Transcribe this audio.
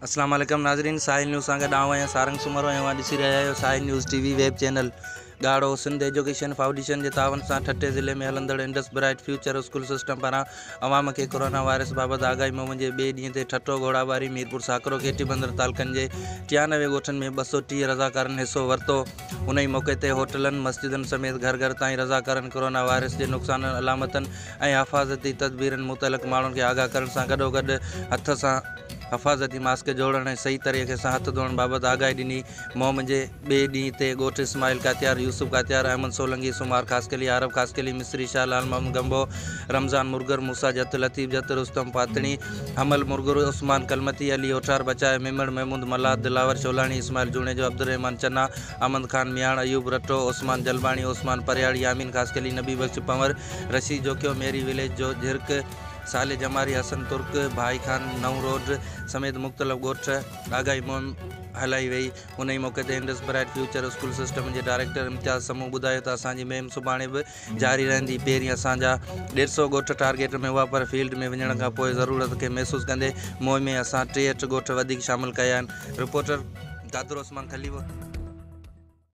اسلام عليڪم ناظرين ساحل نيوز سان گڏ آئون آهيان سارنگ سومرو ۽ اوهان ڏسي رهيا آهيو Sahil news T V web channel Garho Sindh education foundation جي تعاون سان ٺٽي ضلعي ۾ هلندڙ Indus bright future school system پاران عوام کي ڪورونا وائرس بابت آگاهي مهم جي ٻئي ڏينهن تي ٺٽو گهوڙاٻاري ميرپور ساڪرو ڪيٽي بندر تعلقن جي 93 ڳوٺن ۾ 230 رضاڪارن حصو ورتو انهي موقعي تي هوٽلن، مسجدن سميت گهر گهر تائين رضاڪارن ڪورونا وائرس جي نقصانن، علامتن ۽ حفاظتي تدبيرن متعلق ماڻهن کي آگاهه ڪرڻ سان گڏوگڏ هٿ سان حفاظتي ماسڪ جوڙڻ ۽ صحيح طريقي سان هٿ ڌوئڻ بابت آگاهي ڏني. مهم جي ٻئي ڏينهن تي ڳوٺ اسماعيل ڪاتيار، يوسف ڪاتيار، احمد سولنگي، سومار خاصخيلي، عارب خاصخيلي، مصري شاهه، لال محمد گنبو، رمضان مرگر، موسيٰ جت، لطيف جت، رستم پاتڻي، حمل مرگر، عثمان ڪلمتي، علي اوٺار، بچايو ميمڻ، محمود ملاح، دلاور شولاڻي، اسماعيل جوڻيجو، عبدالرحمان چنا، احمد خان مياڻ، ايوب رٽو، عثمان جلباڻي، عثمان پرهياڙ، يامين خاصخيلي، نبي بخش پنور، رشيد جوکيو، ميري وليج جو جهرڪ، صالح جماري، حسن ترڪ، ڀائي خان نئون روڊ سميت مختلف ڳوٺ آگاهي مهم هلائي وئي. انهي موقعي تي Indus bright future school system جي ڊائريڪٽر امتياز سمون ٻڌايو ته اسان جي مهم سڀاڻي به جاري رهندي، پهرين اسان جا ڏيڍ سئو ڳوٺ ٽارگيٽ ۾ هئا پر فيلڊ ۾ وڃڻ کان پوء ضرورت کي محسوس ڪندي مهم ۾ اسان 63 ڳوٺ وڌيڪ شامل ڪيا آهن، رپورٽر قادر عثمان خليفو.